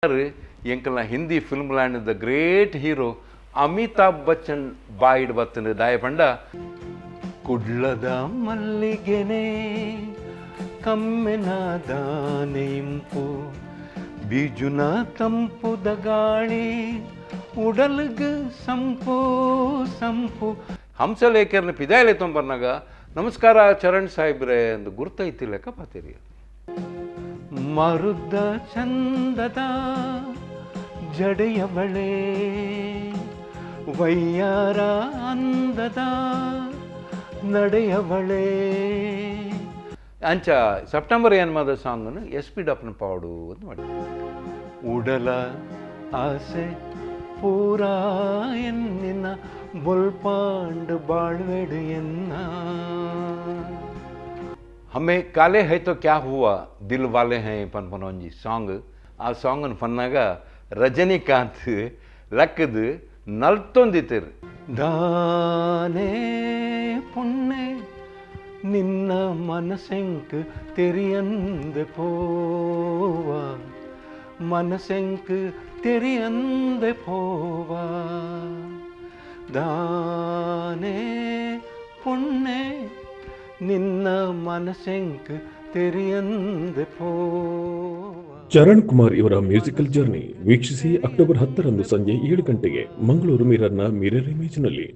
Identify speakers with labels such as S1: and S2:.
S1: ಎಂಕಲ್ನ Hindi film land the great hero Amitabh Bachchan ಬಾಯಿಡ್ ಬತ್ತಂಡ್. ದಾಯೆ ಪಂಡ ಕುಡ್ಲದ ಮಲ್ಲಿಗೆನೆ ಕಮ್ಮೆನ ದಾನೆ ಇಂಪು ಬೀಜುನ ತಂಪುದ ಗಾಳಿ ಉಡಲ್ಗ್ ಸಂಪು ಸಂಪು. ಹಂಸಲೇಖರ್ನ ಪಿದಾಯಲೆ ತೊಂಬರ್ನಾಗ ನಮಸ್ಕಾರ ಚರಣ್ ಸಾಹೇಬ್ರೆ ಅಂದ್ ಗುರ್ತೈತಿ ಲೆಕ್ಕ ಪಾತೆರಿ. ಮರುದ ಚಂದದ ಜಡೆಯವಳೆ, ವೈಯಾರ ಅಂದದ ನಡೆಯವಳೆ. ಅಂಚ ಸೆಪ್ಟೆಂಬರ್ ಏನ್ಮದ ಸಾಂಗ್ನು ಎಸ್ ಪಿ ಡಪ್ನ ಪಾಡು ಅಂತ ಮಾಡಿ. ಉಡಲ ಆಸೆ ಪೂರಾ ಎನ್ನಿನ ಬೊಲ್ಪಾಂಡ್ ಬಾಳ್ವೆಡು ಎನ್ನ. हमें काले है तो क्या हुआ, दिल वाले हैं ಪನ್ಪನ ಒಂಜಿ ಸಾಂಗ್. ಆ ಸಾಂಗನ್ನು ಪನ್ನಾಗ ರಜನಿಕಾಂತ್ ಲಕ್ಕದು ನಲ್ತೊಂದಿತ್ತೇರು. ದಾನೆ ಪೊಣ್ಣೆ ನಿನ್ನ ಮನಸೆಂಕ್ ತೆರಿಯಂದೆ ಪೋವ, ಮನಸೆಂಕ್ ತೆರಿಯಂದೆ ಪೋವ. ದಾನೆ ಪೊಣ್ಣೆ ನಿನ್ನ ಮನಸೆಂಕ್ ತೆರಿಯಂದೆ ಪೋವ.
S2: ಚರಣ್ ಕುಮಾರ್ ಇವರ ಮ್ಯೂಸಿಕಲ್ ಜರ್ನಿ ವೀಕ್ಷಿಸಿ ಅಕ್ಟೋಬರ್ 10ರಂದು ಸಂಜೆ 7 ಗಂಟೆಗೆ ಮಂಗಳೂರು ಮಿರರ್ನ ಮಿರರ್ ಇಮೇಜ್ನಲ್ಲಿ.